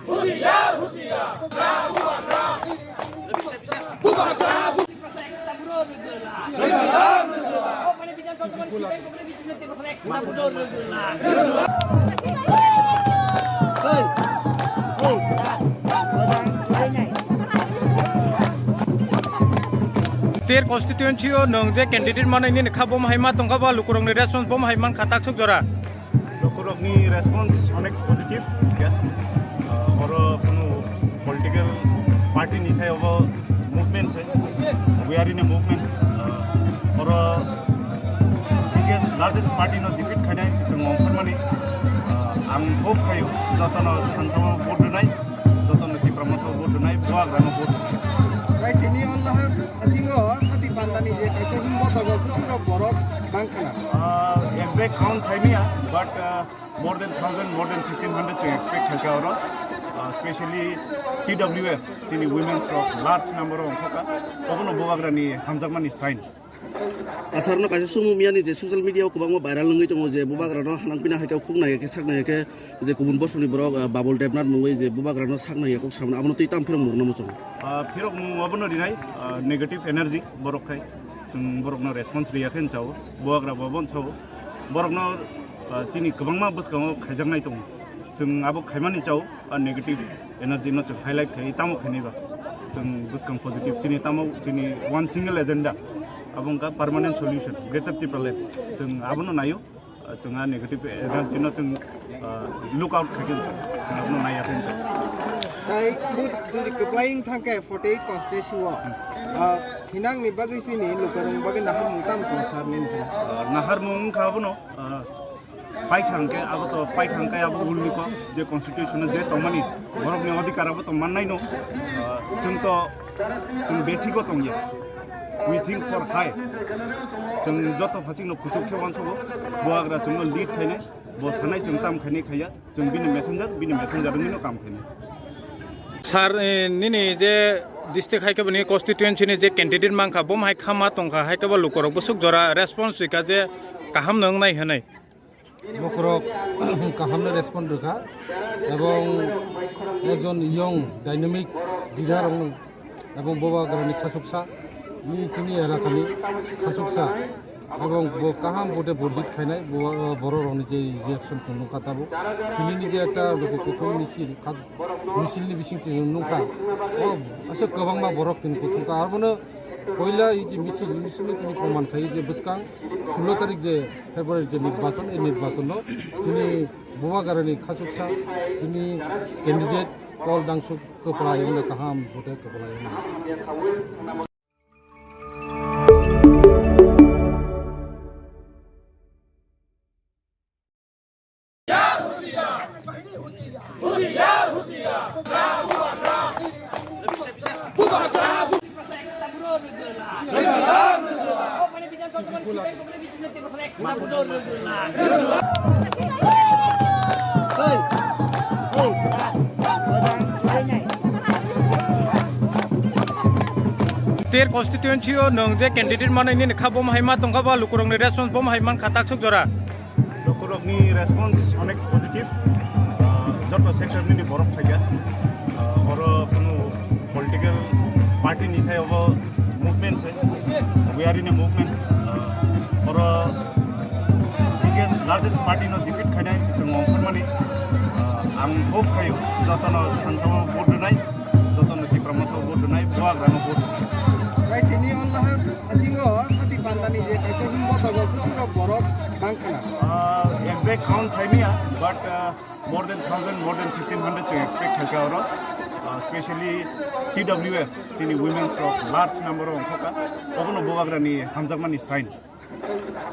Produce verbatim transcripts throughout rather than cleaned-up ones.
Ter constituency o nwng je candidate manwi nini kha bom hai ma tongkha ba lukurokni response bom hai mankha taksuk jora. Lukurokni response onek positive, ya. Uh, oro kunu political party ni sai obo movement se. We are in a movement. Uh, oro biggest, largest party no defeat khainai se chwng ongkhormani. Uh, ang hope khayo jotono thansao vote rwnai, jotono Tipra Motha vote rwnai, Bubagrano vote rwnai. Lai tini o lahar hachingo hati pandani je kaisa himbo togo bwswk rok borok bang khna. Uh, exact count saimaya, but, uh, more than thousand, more than fifteen hundred chwng expect khaikha oro. Uh, specially T W F, chini women's rok large number o ongkhokha. Obono Bubagrani hamjakmani sign. Asarno kaisa sumung miyani je social media o kwbangma viral wngwi tongo je Bubagrano hanang pina hai khe khuk nai khe sak nai khe je kubun bosongni borok, ah, Babul Debnath mungwi je Bubagrano sak nai khe kok samano abono twi tam phirok mung rwna muchung. Ah, phirok mung abono rinai, ah, negative energy borok khai. Chwng borokno response riya khe chao, Bubagra bo bon chao. Borokno, ah, chini kwbangma bwskango khaijaknai tongo. Chwng abo khaimani chao, ah, negative energy no chwng highlight khai tamo khainai ba. Chwng bwskang positive chini tamo chini one single agenda. Abo wngkha permanent solution, Greater Tipraland. Chwng abono naio, ah, chwng ah negative energy no chwng, ah, look out khai khe chwng abono naiya khe. Tai bu jodi kwplaing thangkhe forty-eight constituency o, ah, thinangni bagwi chini lukurokni bagwi naharmung tamo tong sar nini thani? Ah, naharmung wngkha abono, ah, Paikha hwnkhe abo to paikha hwnkhe abo ulni kok je constitution o je tongmani borokni odhikar abo to mannai no, ah, chwng to chwng basic o tongya, we think for high, chwng joto phachikno kuchuk khe uansugo, Bubagra chwngno lead khainai, bo sanai chwng tam khainai khaiya, chwng bini messenger, bini messenger wngwino kam khainai. Sir, eh, nini je district hai khe bini constituency ni je candidate mankha, bo hai khama tongkha, hai khe bo lukurok bwswk jora response rikha je kaham no wngnai hwnwi. Bokhorok kahamno respond rwkha, ebong ekjon young dynamic leader wng, ebong Bubagrani khachuksa, ni chini elakani khachuksa, ebong bo kaham bote vote lead khainai, bo, bororokni je reaction tong nukha tabuk. Tinini je ekta luku kuthum misil, kha-, misilni bising tini nukha, o aswk kwbangma borok tini kuthumkha, abono Poila i je misil, misil ni tini proman khai je bwskang sullo tarik je February je nirbachon, e nirbachon no chini Bubagrani khachuksa, chini candidate Paul Dangsuk kwplai wngna kaham vote kwplai wngna. Ter constituency o nwng je candidate manwi nini kha bom hai ma tongkha ba lukurokni response bom hai mankha taksuk jora. Lukurokni response onek positive, ah, joto sector nini borok phaikha. Ah, oro kunu political party ni sai obo movement se, we are in a movement. Ah, oro biggest, largest party no defeat khainai se chwng ongkhormani. Ah, ang hope khayo jotono thansao vote rwnai, jotono Tipra Motha vote rwnai, Bubagrano vote rwnai. Lai tini o lahar hachingo hati pandani je kaisa himbo togo bwswk rok borok bang khna. Ah, exact count saimaya, but, ah, more than thousand, more than fifteen hundred chwng expect khaikha oro. Ah, specially T W F, chini women's rok large number o ongkhokha. Obono Bubagrani hamjakmani sign.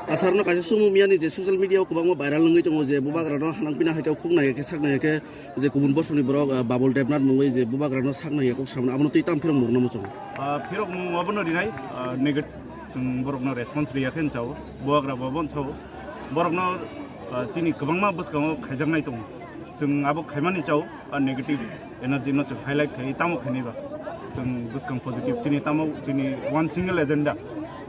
Asarno kaisa sumung miyani je social media o kwbangma viral wngwi tongo je Bubagrano hanang pina hai khe khuk nai khe sak nai khe je kubun bosongni borok, ah, Babul Debnath mungwi je Bubagrano sak nai khe kok samano abono twi tam phirok mung rwna muchung. Ah, phirok mung abono rinai, ah, negat-, chwng borokno response riya khe chao, Bubagra bo bon chao. Borokno, ah, chini kwbangma bwskango khaijaknai tongo. Chwng abo khaimani chao, ah, negative energy no chwng highlight khai tamo khainai ba. Chwng bwskang positive chini tamo chini one single agenda.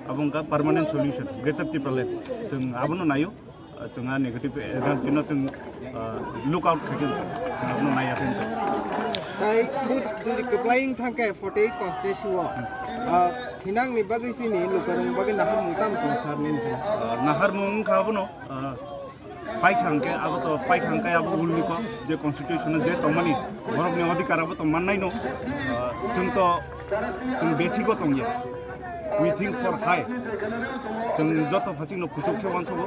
Abo wngkha permanent solution, Greater Tipraland. Chwng abono naio, ah, chwng ah negative energy no chwng, ah, look out khai khe chwng abono naiya khe. Ai, vote jodi kwplai wng thang khe forty eight constituency o, ah, thinang ni bagwi chini lukurok bagwi naharmung tamo tong sir nini thani? Ah, naharmung wngkha abono, ah, paikha hwnkhe abo to, paikha hwnkhe abo ulni kok je constitution o je tongmani borokni odhikar abo to mannaino, ah, chwng to, chwng basic o tongya. We think for high. Chwng joto phachikno kuchuk khe uansugo,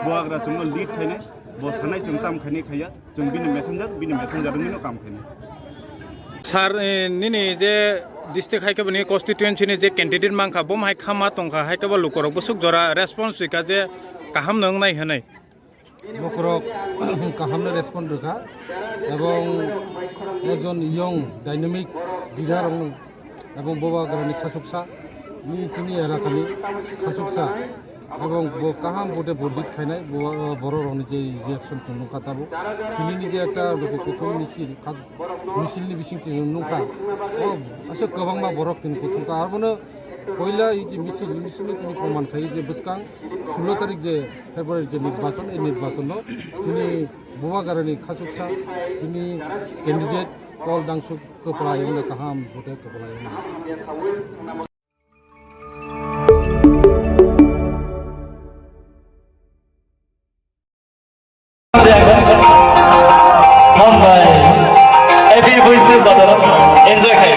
bubagra chwngno lead khainai, bo sanai chwng tam khainai khaiya. Chwng bini messenger, bini messenger wngwino kam khainai. Sir, eh, nini je district hai khe bini constituency ni je candidate mankha, bo hai khama tongkha, hai khe bo lukurok bwswk jora response hoikha je kaham no wngnai hinwi. Lukurok kaham no response rwkha, ebong ekjon young dynamic leader wng Ebong bubagrani khachuksa, ni chini elakani khachuksa, ebong bo kaham vote bo lead khainai, bo, borok rokni je reaction chwng nukha tabuk. Tinini je ekta kuthum misil, kha-, misilni bising chwng nukha. O aswk kwbangma borok tini kuthum kha. Abono poila ei je misil, misilni tini proman khai je bwskang sullo tarik je February je nirbachon, ei nirbachonno chini bubagrani khachuksa, chini candidate Paul Dangsuk kwplai wngkha, kaham vote kwplai wngkha. Hambai. Happy Baisakh Badaram. Enjoy khai.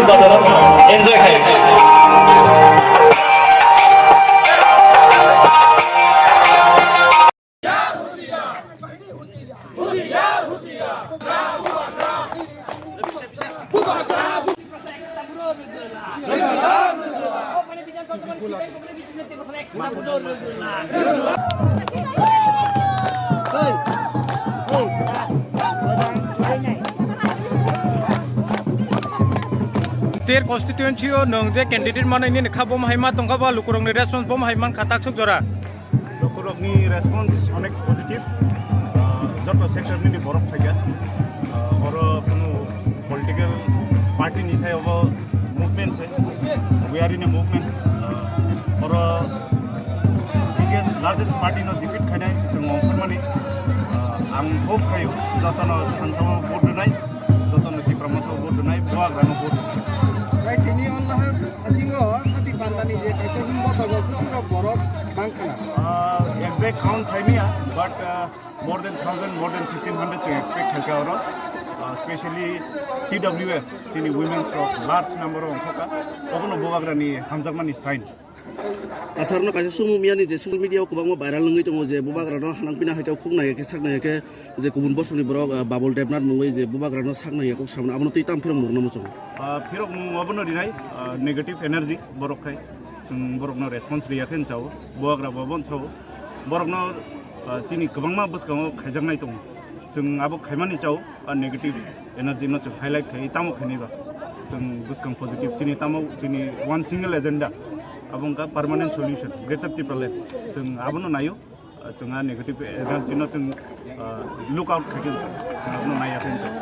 Enjoy khai. Ter constituency o nwng je candidate manwi nini kha, bo hai ma tongkha ba lukurokni response bo hai mankha taksuk jora? Lukurokni response onek positive, ah, joto sector nini borok phaikha. Ah, oro kunu political party ni sayo bo movement se, we are in a movement. Ah, oro biggest largest party no defeat khainai se chwng ongkhormani. Ah, ang hope khayo jotono thansa o vote rwnai, jotono Tipra Motha o vote rwnai, Bubagra no vote rwnai. Tei tini o nahar Hachingo hati pandani je kaisa himbo togo bwswk rok borok bang khna. Ah, exact count saimia, but, ah, more than thousand, more than fifteen hundred chwng expect khaikha oro. Ah, specially T W F, chini women's rok large number o ongkhokha. Obono Bubagrani hamjakmani sign. Asarno kaisa sumung miyani je social media o kwbangma viral wngwi tongo je Bubagrano hanang pina hai khe khuk nai khe sak nai khe je kubun bosongni borok, ah, Babul Debnath mungwi je Bubagrano sak nai khe kok samano abono twi tam phirok mung namo chwng. Ah, phirok mung obono rinai, ah, negative energy borok khai. Chwng borokno response riya khe chao, Bubagra bo bon chao. Borokno, ah, chini kwbangma bwskango khaijaknai tongo. Chwng abo khaimani chao, ah, negative energy no chwng highlight khai tamo khainai ba. Chwng bwskang positive chini tamo chini one single agenda. Abo wngkha permanent solution, Greater Tipraland. Chwng abono naio. Ah, chwng a negative energy no chwng, ah, look out khaikhe chwng abono naiya khe chwng.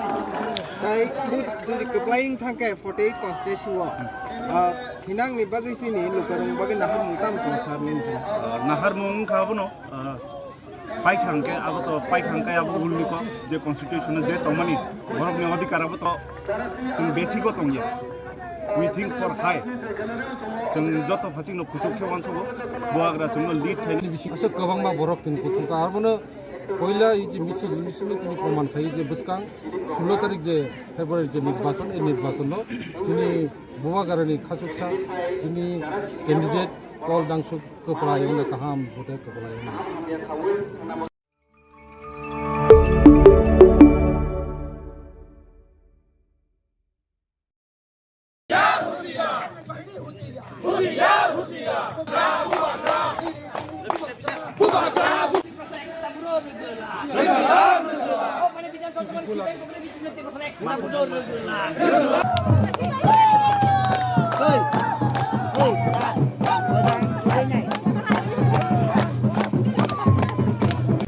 Tai bu jodi kwplai wng thangkhe forty eight constituency o, ah, thinangni bagwi chini lukurokni bagwi naharmung tamo tong sar nini thani? Ah, naharmung wngkha abono, ah, paikha hwnkhe abo to paikha hwnkhe abo ulni kok je constitution o je tongmani borokni odhikar abo to chwng basic o tongya. We think for high. Chwng joto phachikno kuchuk khe uansugo, Bubagra chwngno lead khainani bisingo. Aswk kwbangma borok tini kuthum ka, abono poila i je misil, misil tini proman khai je bwskang sullo tarik je February je nirbachon, ei nirbachon no chini Bubagrani khachuksa, chini candidate Paul Dangsuk kwplai wngna kaham vote kwplai wngna.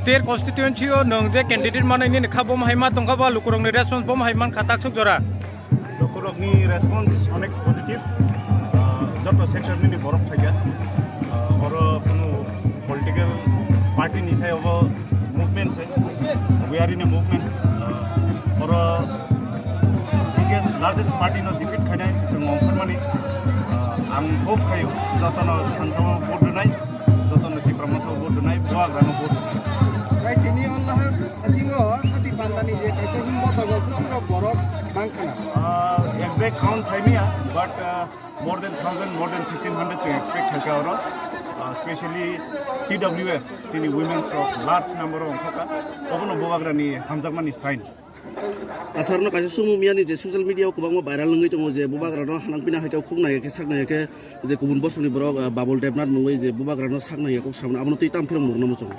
Ter constituency o nwng je candidate manwi nini kha, bo hai ma tongkha ba lukurokni response bo hai mankha taksuk jora? Lukurokni response onek positive, ah, joto sector nini borok phaikha. Ah, oro kunu political party ni sayo bo movement se, we are in a movement. Ah, oro biggest largest party no defeat khainai se chwng ongkhormani. Ah, ang hope khayo jotono thansa o vote rwnai, jotono Tipra Motha o vote rwnai, Bubagra no vote rwnai. Tai tini o nahar Hachingo hati pandani je kaisa himbo togo bwswk rok borok bang khna. Ah, exact count saimia, but, ah, more than thousand, more than fifteen hundred chwng expect khaikha oro. Ah, specially T W F, chini women's rok large number o ongkhokha. Obono Bubagrani hamjakmani sign. Asarno kaisa sumung miyani je social media o kwbangma viral wngwi tongo je Bubagrano hanang pina hai khe khuk nai khe sak nai khe je kubun bosongni borok, ah, Babul Debnath mungwi je Bubagrano sak nai khe kok samano abono twi tam phirok mung namo chwng.